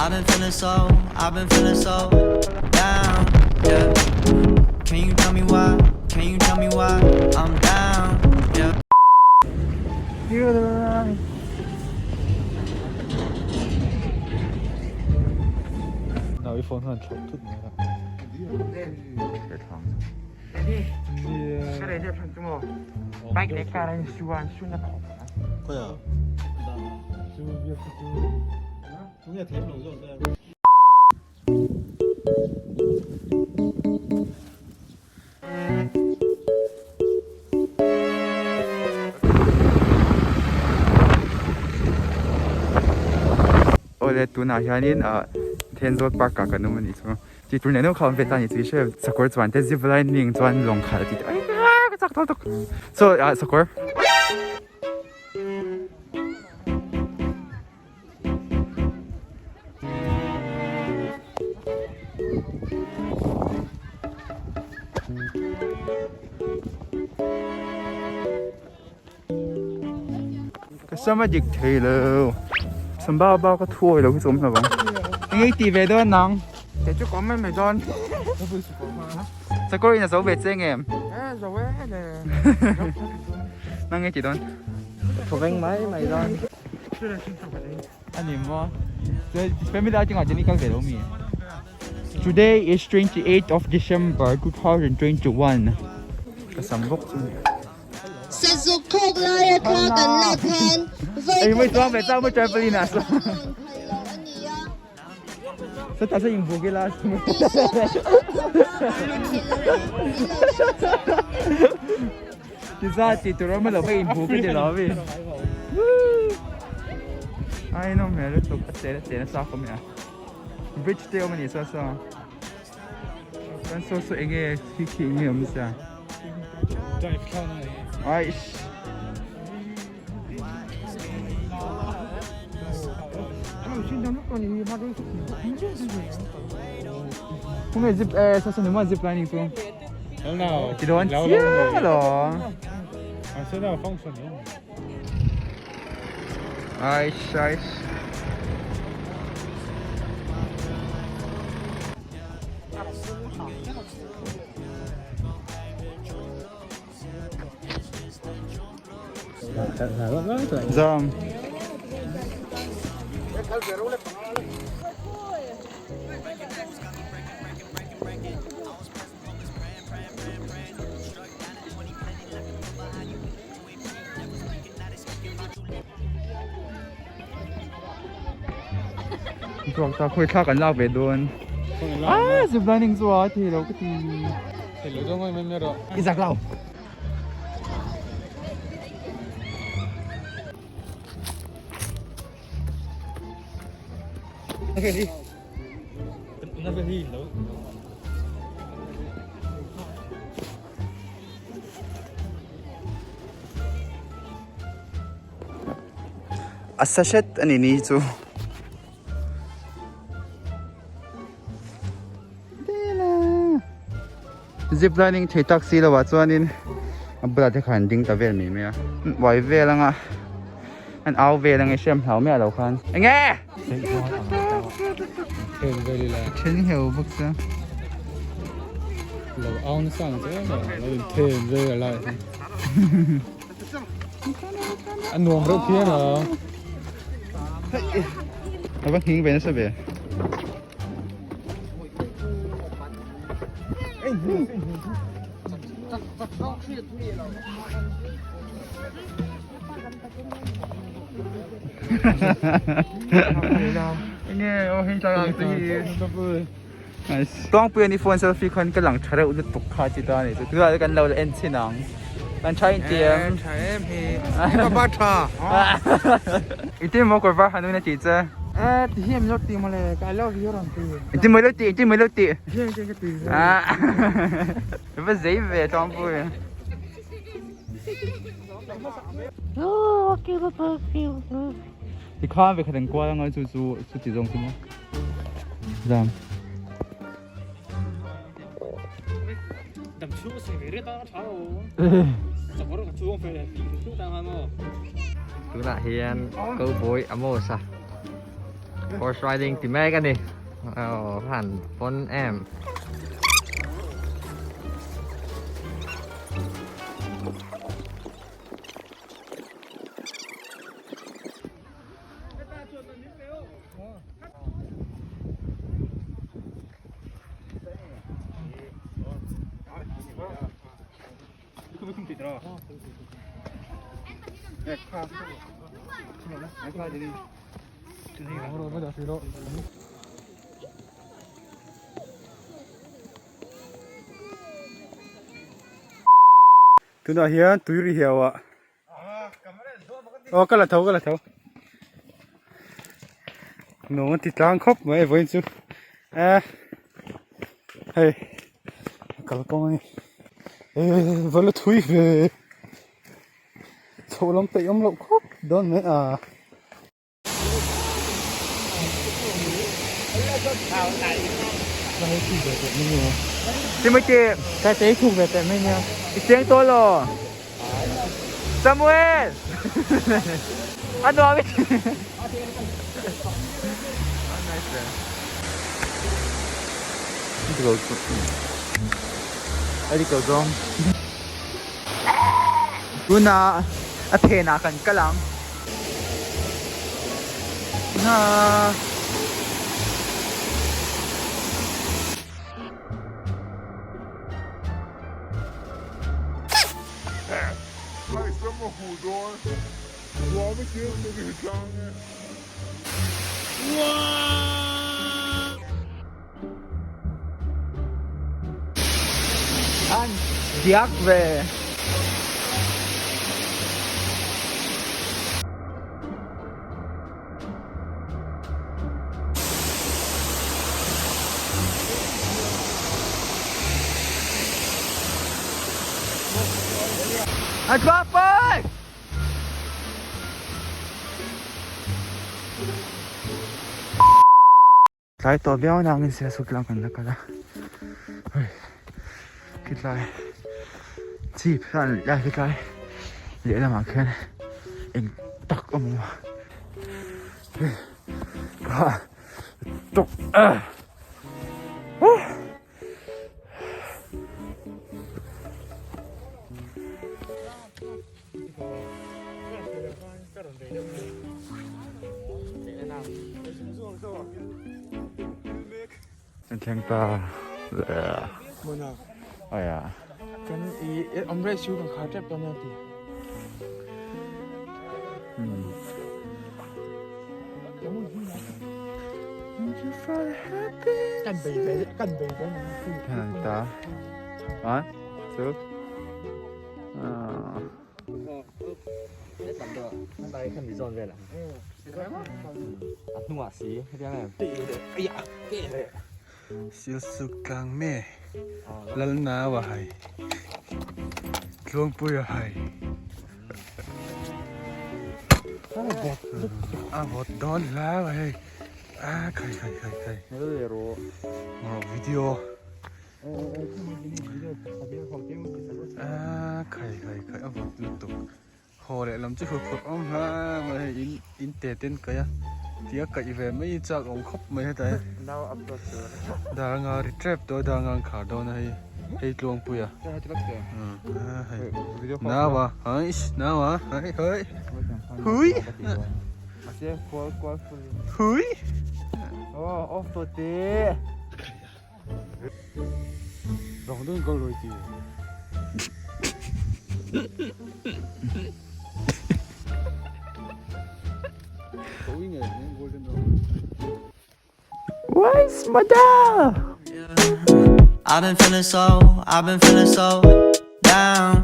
I've been feeling so, I've been feeling so down, yeah. Can you tell me why? Can you tell me why I'm down, yeah? Nau i phone hian thlawh thut mai a. Awle tunah hianin ah Thenzawl park ah kan awm a nih chu. Tih tur nen kha awm ve ta a ni chu i hre sakawr chuan te zip lining chuan lawng khalh tih te ka chak tawk tawk. So ah sakawr. Ka sam a dik thei lo sam bak bak a thuawi lo hi chu awm lo ang eng ei tih ve dawn nang kei chu ka awm mai mai dawn sakawr in a zo ve che ngem e zo e le nang ei tih dawn thaw veng mai mai dawn ani maw family outing ah chuan i kal ve lo mi today is 28 of December 2021 ka sam bawk chu ni Sazuk khawk laia thla kan lak khan vawi khat ah mi pahnih an lawn phal lo a ni a. Bridge te awm a ni saw saw. Chuan saw saw enge khi khi enge awm sia. Aish. Kung zip eh saw saw ni mo zip lining chu. Ti dawn chiah lo. Aish aish. Zam. Chuak ta khawi thla kan lak ve dawn ah zip lining chu a thei lo ka ti thei lo zawng mai mai rawh i zak lo A sa hret a ni ni chu zip lining thei tak si lo ah chuanin a bulah te khan an ding ta vel mai mai a uai vel anga an au vel anga i hriam hlau miah lo khan enge then heu bawk chu lo au nasa ang che lo in then vel a lai a nuam reuh phian a a va nghing ve nasa ve Enge aw hei tlang ang chu hi. Nice. Tawngpui ani phone selfie khan ka lang tha reuh lutuk kha chi ta ani chu. Tunah chuan kan lo la en chhin ang. Kan tha in tiam. Tha em hi. Ka tha. I ti maw kawr var hanun a tih che. Eh ti hian min lo ti mawle ka I love you rawn ti. I ti mawi lo ti i ti mawi lo ti. Hian ka ti. Va zei ve tawngpui. Tikhan ve khat an kual anga chu chu chu ti zawng chu maw zam Tunah hian cowboy Amos a Horse riding ti mek a ni. Aw han pawn em. Tunah hian tui ri hiau ah aw ka la tho ka la tho nuam an ti tlang khawp mai vawiin chu eh hei kal kawng a ni eh va la thui ve chhoh lam peih awm loh khawp dawn mai a. Timothy, cái tế thuộc về tại mình nha. Tiếng tôi lo. Samuel. Ano amit? Tuna a phenah kan kal ang. Na. An diak ve. An traffic! Tlai tawh viau nangin Sialsuk tlang kan la kal a, hei khitlai chhip hian lai khitlai lehlamah khian eng tak a awm a, hei tawk a. Kan thleng ta Aya Kan i awm rei chu kan khar tep dawn nia ti. Kan bei ve kan bei ve Ta. One, two. Silsuk tlang me Lalnau a hai Tluangpui a hai a vawt dawn hlau a hei a khai khai khai khai video. A khai khai khai a vawt lutuk haw leh lam chu hur phurh awm hla mai hei in in te ten kaih a tia kaih ve mai hi chak awm khawp mai heta hi dar anga ri tep tawh a dar anga an khar dawn a hei hei tluangpui a hei nau a hais nau a hei hei hui hui. Where's mother? I've been feeling so, I've been feeling so down.